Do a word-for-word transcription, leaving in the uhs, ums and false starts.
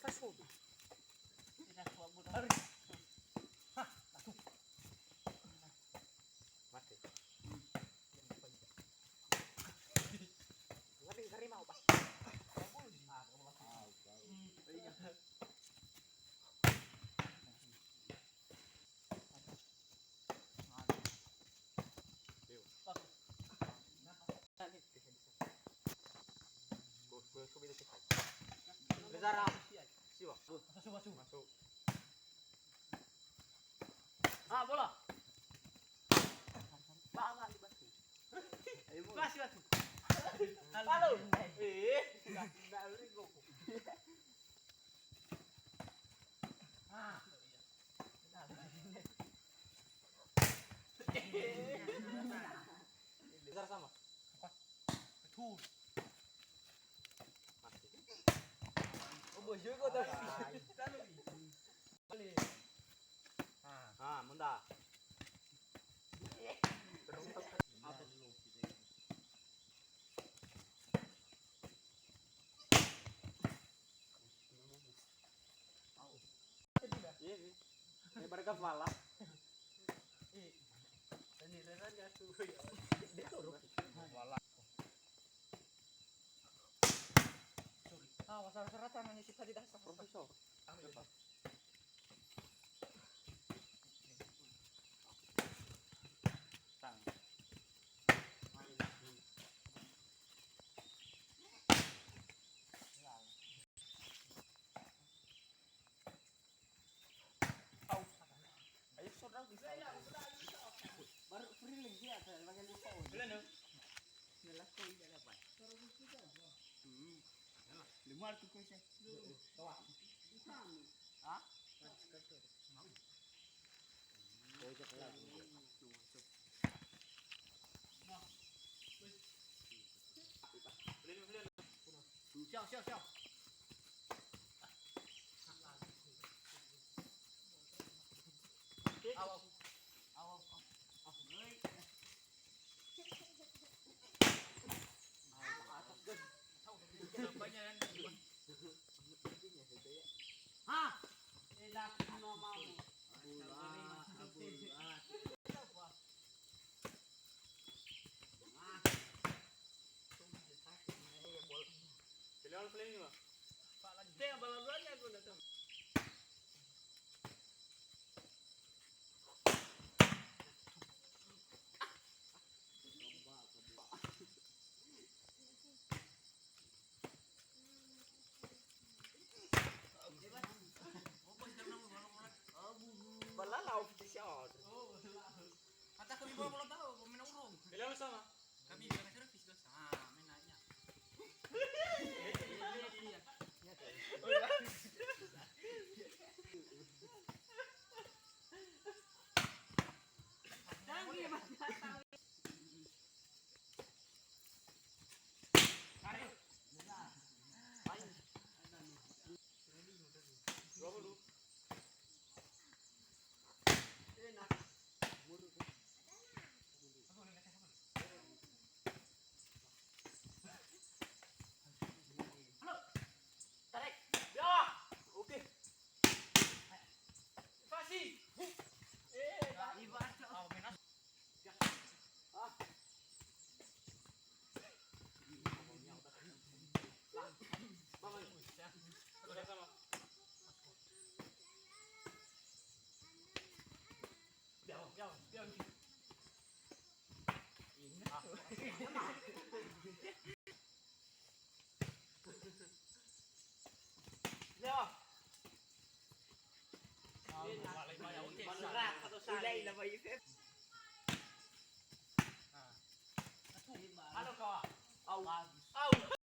Sodo. Ina tua buda. Hah, masuk. Mate. Lebih dari mau, Pak. Reza Rama. Siwa. Masuk, masuk. Masuk. Ah, bola. Ba, ba, ba. Ayo, bola. Kasih batu. Halo. Eh, enggak, enggak, enggak. Ah. Reza Rama. Betul. Oh, bos juga tadi. Ah, munda. Iya, iya. Ini pada kepala. Ini reranya tuh. Dia tuh. Kepala. Sorry. Ah, wasara-sara tangannya kita di dasar. Profesor. Apa? Tang. Ayo, sodang bisa. Baru feeling dia, saya pakai lupa. Belum, no? Ngelakon dia dapat. Hmm. Lima ratus koin saya. Tawa. Hah? Siap, siap, siap. Awas. Awas. Awas. Ha! Balala official. Kata kami bola, bola tahu, pemain urung. Bela sama. Kami dengan servis dosa. Ah, main naiknya. Tarik. Ya. Oke. Fasi. Eh, ibarat. Ah.